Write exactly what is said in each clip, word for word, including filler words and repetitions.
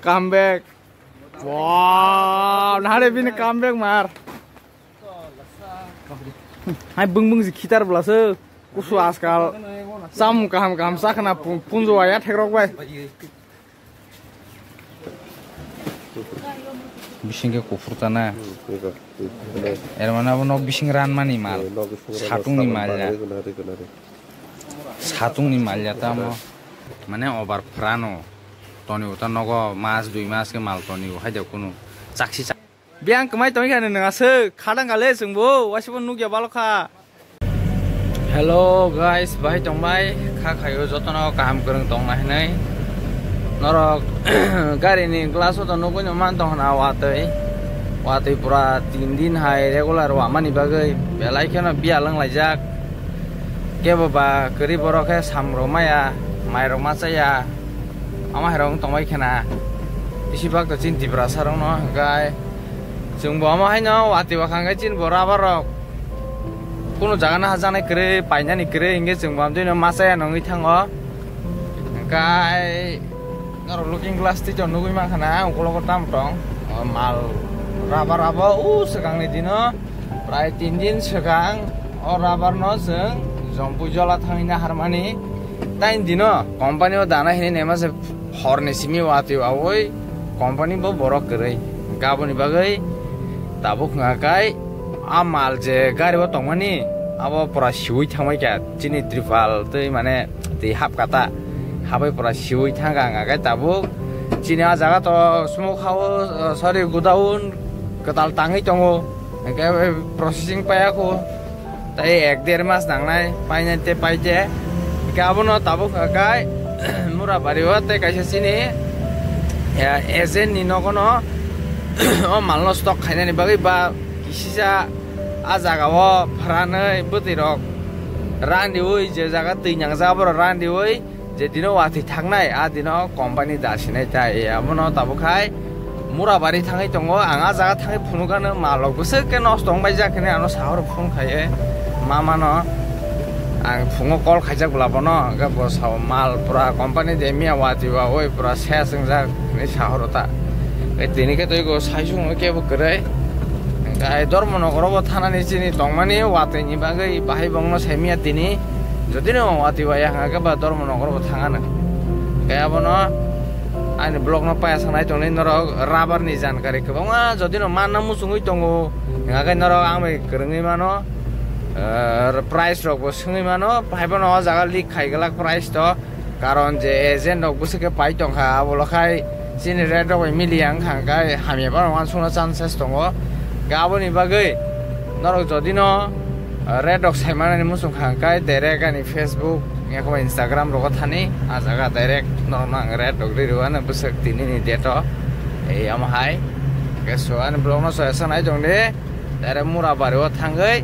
Comeback. Wow, nahare bini comeback mar. Hai bung bung si khitar bwlaso. Kusu askal. Sam kaham kaham sakna pun-, punjo ya thekrok bai. Bising khe kuphur ta na. Er mane abo nok bising ran mani mal. Satung ni mal ya. Satung ni mal ya tamo. Mane obar phrano. Toni uta nogo mas dui mas khe mal toni u haida kunu. Chaksi chak. Biang kwmai tongwi kha nwng aswk khadang kha le chwngbo waisa bo nukya balo kha. Hello guys, bahai tongbai kha khayo jotono kaham kwrwng tongna hinwi. Norok gari ni glass o to nugwi no man tong hwna watwi. Watwi pura tin din hai regular wamani bagwi belai kheno biyal wng laijak. Kebo ba kwrwi borok khe samrok maya, mairok ma chaya. Ama hai rok wng tongbai khena. Bisi bak to chini Tiprasa rok no hwnkhe chwng bo ama hai no watwi wakha hwnkhe chini bo rubber rok. Kunu jaga no hajaknai kwrwi, painani kwrwi, hwnkhe chwng bo amtwi no ma chaya no wngwi thango. Hwnkhe norok looking glass twi to nugwi mankha na, ukologo tamo tong. O mal rubber abo u swkangni dino, prai tin din swkang o rubber no chwng Jompui jola thangwi naharmani. Tain dino company o dana hinwi naima se horni simi watwi wawi company bo borok kwrwi. Gaboni bagwi tabuk hwnga kai a mal je gari o tongmani abo pura siwi thangbai kha chini tripal twi mane twi hap kata habai pura siwi thangkha hwnga kai tabuk chini a jaga to smoke house, sorry, godown kwtal tangwi tongo. Hwnkhe processing paiya kho. Tai ek der mas nangnai, painai te pai te. Hwnkhe abono tabuk hwnkhe Murabari o tei kaisa chini, ya, agent ni nogo no o mal no stock khainani bagwi ba kisisa a jaga o phranwi bwtwi rok randiwi je jaga twi nangjak abo rok randiwi. Je dino watwi thaknai, a dino company dasinai tai, abono tabuk hai Murabari thangwi tongo. Ang a jaga thangwi phunukgano malrok bwswk khe nosto wngbaijak hinwi ano sahoro phone khaiwi mamano. Ang phungo call khaijak bwla bono, hwnkhe bo sao mal pura company de miya watwi wawi pura ses wngjak hinwi sahoro ta. Tei tini khe twigo saichung kebo kwrwi. Hwnkhe Dharmanagar o bo thanani chini tongmani watwi ni bagwi bahai bongno saimiya tini. Jodi no watwi waya hwnga khe ba Dharmanagar bo thang ano. Khe abono ani vlog no paya sanai tongni norok rubber ni jankari kwbangma jodi no manna muchungwi tongo hwnga khe norok ang bai kwrwngwi mano, eh, price rok bo swngwi mano, phai bono o jaga leak khai glak price to, karon je agent rok bwswk khe pai tongkha abo lo khai chini rate rok bai miliya wngkha hwnkhe hamya bono uansukna chances tongo. Khe aboni bagwi norok jodi no, ah, rate rok saimanani muchung kha hwnkhe direct ani Facebook yakho Instagram rogo thani, ah jaga direct norokno ang rate rok ri rwano bwswk tini ni date o. Ei omo hai. Khe so ani vlog no so esa nai tong di. Direct Murabari o thangwi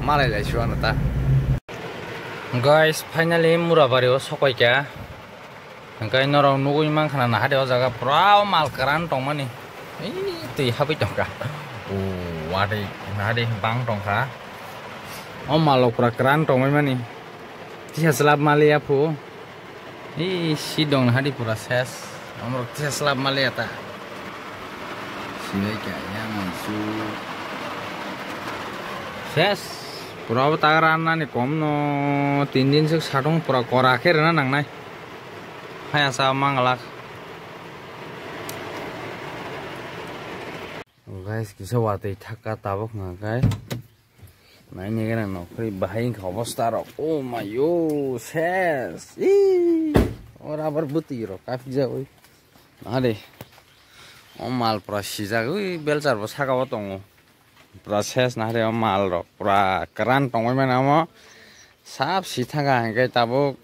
malai lai suano ta. Guys, finally Murabari o sokoika. Hwnkhe norok nugwi mankha na, naha de o jaga pura o mal kwran tongmani. Ei, twi habwi tongkha. O, watwi naha de bang tongkha. O mal rok pura kwran tongwi mani. Tisa slab maliya phu. Ei, si dong naha de pura ses. Omorok tisa slab maliya ta. Sibai kha ya mansu. Ses. Pura o ta rannani kom no tin din swk satung pura kora khe rwna nangnai. Haya sa manglak. Guys, kisa watwi thakka tabuk hwnka khe. Naini gana nokhrwi bahai wngkha obostha rok. Oh my yo, ses. Ih, o rubber bwtwi rok kapijagwi. Nahari. O mal pura sijagwi belchar bo saka o tongo. Pura ses nahari o mal rok. Pura kwran tongwi mano omo. Sap si thangkha hwnkhe tabuk.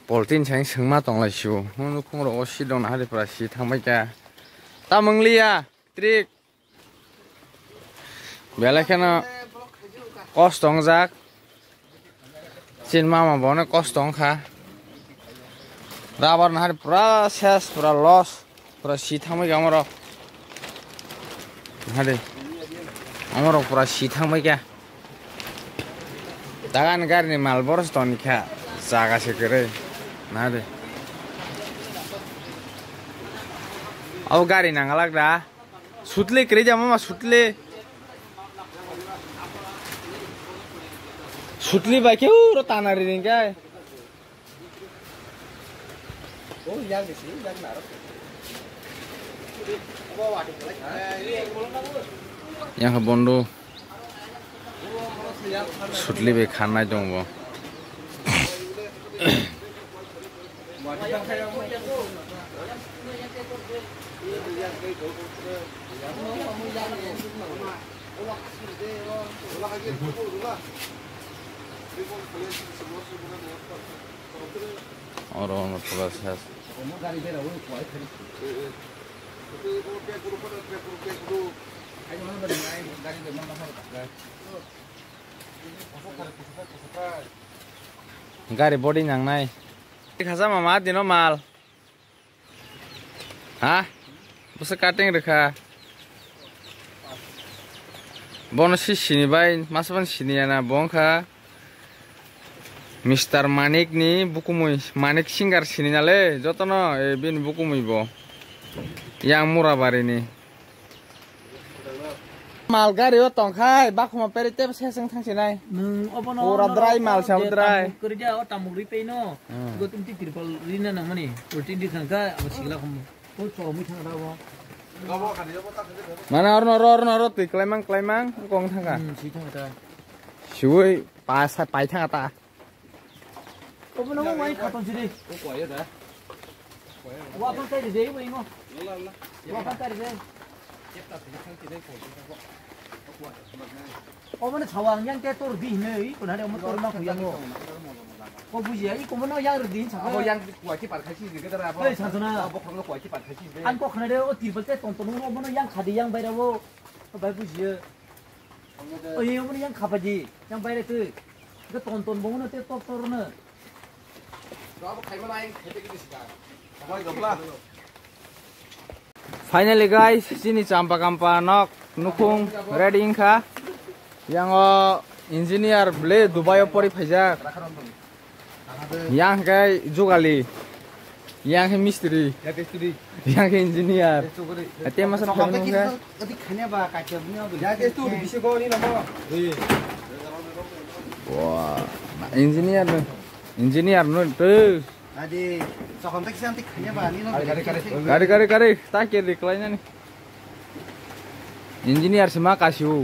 Poltin sai swngma tonglai sio. Hwnwi nukhung rogo si dong nahari pura si thangbai kha. Tamung liya. Trik. Belai kheno kosto wngjak. Chin mama bono kosto wngkha. Rubber nahari pura ses, pura loss, pura si thangbai kha omorok. Nahari. Omorok pura si thangbai kha. Dagan gari ni mal boros toni kha. Jaga se kwrwi. Nahari. Abo gari nangalak da. Sutli kwrwi ja mama, sutli. Sutli bai khe uro tana ri ringkhe. Yang khe bondo. Sutli bai khanai tongo. Oro ono pura ses. Gari body nangnai. Khasa mama dino mal. Ha? Bwswk cutting rwkha. Bono si sini bai, masa ban sini ya na, bo wngkha Mister Manik ni bukumui, Manik singer sini na le, jotono, eh, bini bukumui bo. Yang Murabari ni. Mal gari o tongkhai, bakhuma peri tebo seseng thangsinai. Nwng obono pura dry mal sa dry. Tamuk kwrwi dia, o tamuk ri peino. Hmm. Go tum ti tirpal ri na nangmani. Ulti di khangkha, abo sigla khum. O chomui thangkha abo. Mana orno ro, orno ro, twi klaimang, klaimang, kong thangkha. Hmm, si thangkha ta. Siwi pa sa pai thangkha ta. Obono wai khaton sidi. Wa phan tari de, wai ngo. Wa phan tari de. Obono sawa ang yang te tor di hinwi, kun hade omo tor na kuyang ngo. Ko buji ai, ko mono yang rdi sa. Abo yang kuachi par khaisi de, kedara abo. Ei, sansana. Abo khanglo kuachi par khaisi de. Ang ko khnade o tirpal te ton ton ngo, obono yang khadi yang baira wo. Bai buji. Oye, omo yang khapa di, yang baire twi. Ke ton ton bongo te tok tor na. Finally guys, chini champa kampa nok nukhung ready wngkha. Yang o engineer ble Dubai o pori phaijak. Yang khe jugali. Yang khe mistri. Yang khe engineer. Ate masa phone nung khe. Wah, engineer no. Engineer no tu. Gari, gari, gari. Tak kiri kelainan ni. Engineer sima kasih.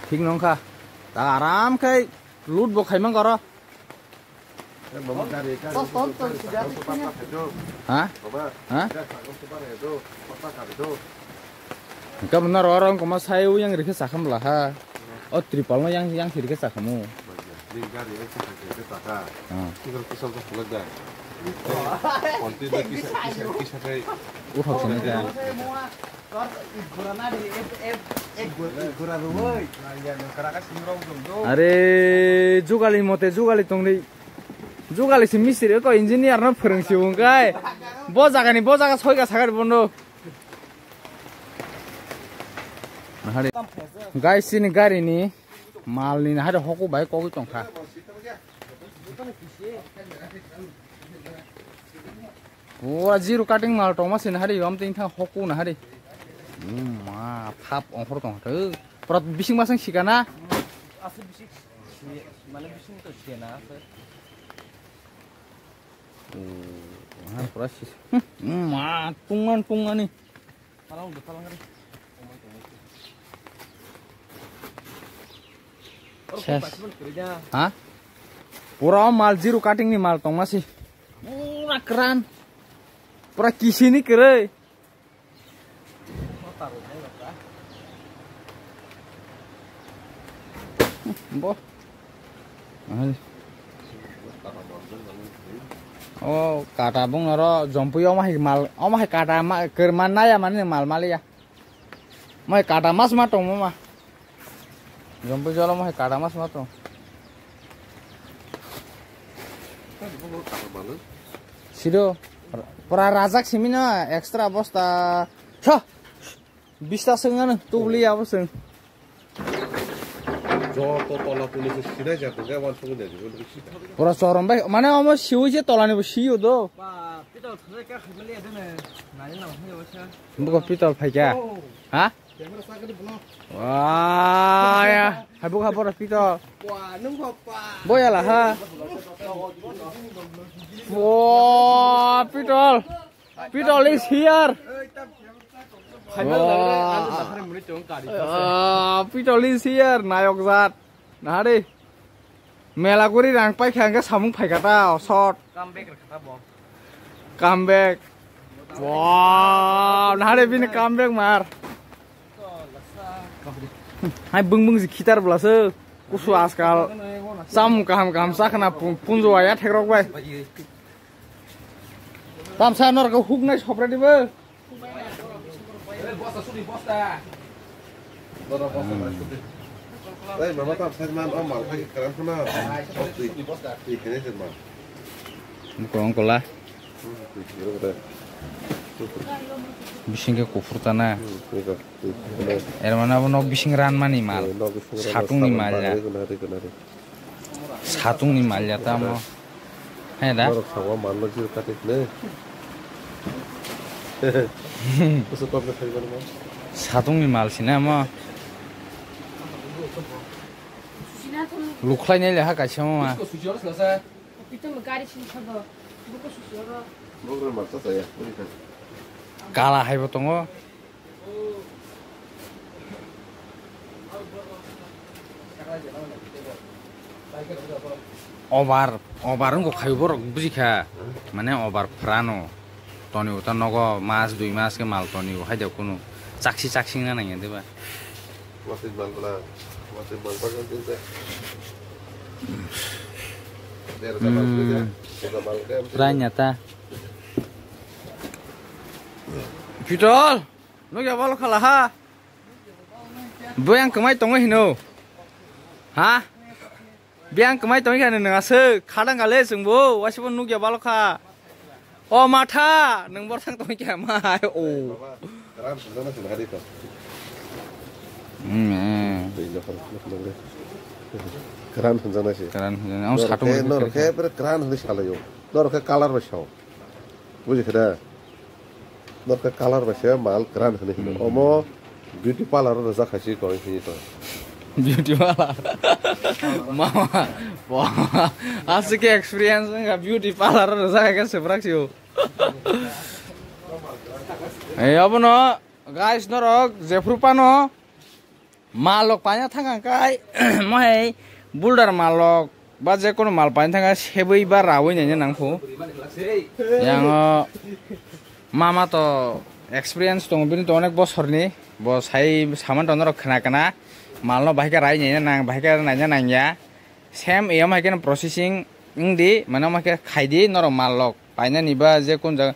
Thik nongkha. Ta aram khai loot bo khaimang koro. Ha? Ha? Hingke bo norok oro wngkoma sai o yang rikhe chakha mla ha. O tripal no yang, yang si rikhe chakhamu. Ni gari o chakha khe chakha. Hmm. Tikar kisa bo khulak da. Konti da kisa, kisa, kisa khai. Uthok sini kha. Are, jugali mote jugali tongdi. Jugali si mistri ko engineer no phwrwng si wngkai. Bo jaga ni bo jaga soika sakar bondo. Guys, chini gari ni mal ni nahari hoku bai kogwi tongkha. Pura zero cutting mal tongma se nahari, yom ting thang hoku nahari. Ma, thap ongkhor tong thw. Pura bising masang sikana. Mane bising to sikana. Oh, ha, pura sis. Ma, tungan tungani. Ses. Ha? Pura o mal zero cutting ni mal tongma si. Pura kran. Pura kisi ni kwrwi. Bo. O kata bung oro jompui omo hai mal, omo hai kata ma, kerman naya mani mal maliya. Mai kata mas ma tong ma. Jompui jolo mai kata mas ma tong. Sido pura rajak simi na extra bosta. Sa. Bista sengano tubli abo seng. Joto tola tuli se sinai jak tongkhe wan songwi naidi, bo nukhi sida. Pura chorom bai, mane omo siwi se tolani bo siyo do. Ba, pito thole ka khaimali adene, nai na hoi wasa. Buko pito phaikha. Oh. Ha? Camera sakani block. Wah, ya. Hai buko pura pito. Wah, nung ba pa. Boyala ha. Wah, pitol. Pitol is here. Wah. Ah, pitol is here, nayok jat. Nahari. Mela guri rang paikha hwnkhe samung phaikha ta, short. Come back rwkha ta bo. Come back. Wow, nahari bini come back mar. Hai bung bung si khitar bwlaso. Kusu askal. Samung kaham kaham chakhna pun-, punjo ya thekrok bai. Tamsa norok huknai sopra dibo. Tei mama tam sai man o mal khai kran khuna. Twi, twi kene je ma. Kong kola. Twi kene je. Bising ke kufur tana. Twi kene. Er mana bo nok bising ran mani mal. Nok bising ran Satungni mal ya. Bagwi guna ri guna ri. Satungni mal ya tamo. Hai da? Norok sawa mal no jil kati ne. Kusu kok na sai bani mo. Satungni mal sina mo. Lukhlai nai le ha kaisa mo ma. Itu gari sini sabo. Buku susu ro. Buku mal sa saya. Kala hai bo tongo. Obar, obar wngkha khaio borok bujikha, mane obar phrano tonio ta nogo mas dui mas khe mal tonio haida kunu chaksi chaksi wngna nangya deba. Watwi mal bwla, watwi mal bagwi tei tei. Berda mal bwla, berda mal khe. Ranya ta. Pitol. Nukya balo khala ha. Bo yang kwmai tongo hino. Ha? Bo yang kwmai tongo hino nang aswk. Khadang kale chwngbo. Wasibo nukya balo kha. O matha. Nang bor thang tongo kya mai. O. Kran hwnjana sini hari to. Hmm. Kran hwnjana si. Kran hwnjana. Ang satung. Norok khe, norok khe bere kran hwnwi salaio. Norok khe color bai sao. Buji khe da. Norok khe color bai se mal kran hwnwi hino. Hmm. Omo beauty parlor o rwjak khai si koi hini to. Beauty parlor. Mama, bo, aswk khe experience wngkha beauty parlor o rwjak khai khe swprak sio. Ei, abono, guys, norok jephru pano, Mal rok paina thang ang kai, mohai boulder mal rok ba je kono mal paina thang kai, sebui ba raui naina nang phu. Yang o mama to experience tongo, bini to onek bosor ni, bo sai saman to norok khna khna mal no bahai khe rai naina nang, bahai khe naina nang ya. Same eyam hai khe processing wng di, mane omo khe khai di, norok mal rok painani ba je kun jaga.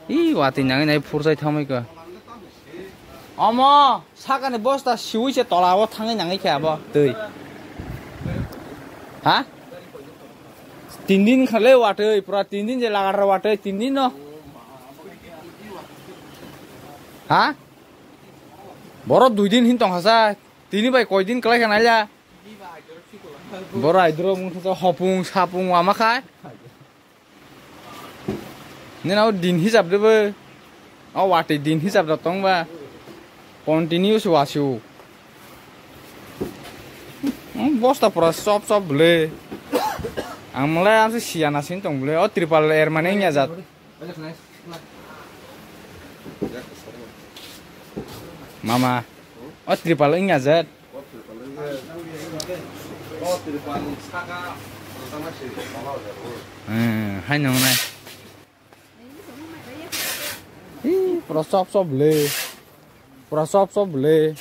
Ih, watwi nangwi nai phurchai thamwi kha. Omo sakani bosta siwi se tola o thangwi nangwi khe abo twi. Ha? Tin din khale watwi, pura tin din je lagar watwi, tin din no. Ha? Boro dui din hin tong hasa, tini bai koi din kwlai kha naila. Boro aidro mungsa hopung sapung wama khai. Nini o din hisab de bo. O watwi din hisab da tong ba. Continuous wasiu. Hmm, bosta pura sop sop bwle. Ang malai amse siya na sin tong bwle. O tripal er mane nya jat. Mama. O tripal wngya jat. Hmm, hai nung nai. Ih, pura sop sop le. Pura sop sop le.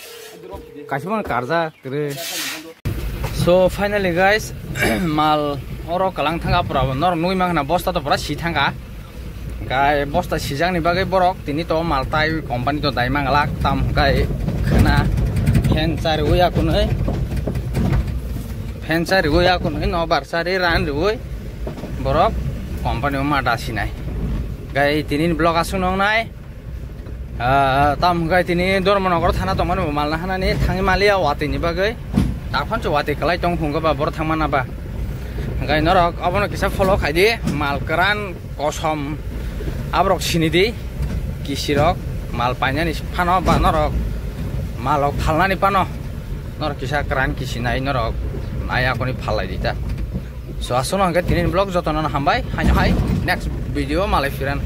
Kaisa man karja kre. So finally guys, mal oro kalang thanga pura norok nugui mankha na bosta to pura si thangkha. Kai bosta sijakni bagwi borok tini to mal tai company to dai manglak tam kai khna fan chari ui akunui fan chari ui akunui no bar chari ran riui borok company o ma da sinai. Kai tini vlog aswk nongnai. Ah, tam hwnkhe tini Dharmanagar thana tongmani bo malna hanani thangwi maliya watwi ni bagwi. Aphano watwi kwlai tong phungo ba, boro thangmana ba. Hwnkhe norok obono kisa follow khaidi, mal kwran kosom aborok sinidi, kisirok mal painani phano ba norok malrok phalnani phano norok kisa kwran kisinai norok nai akoni phallaidi ta. So aswkno hwnkhe tini vlog jotono hambai, haino hai next video malai phiran.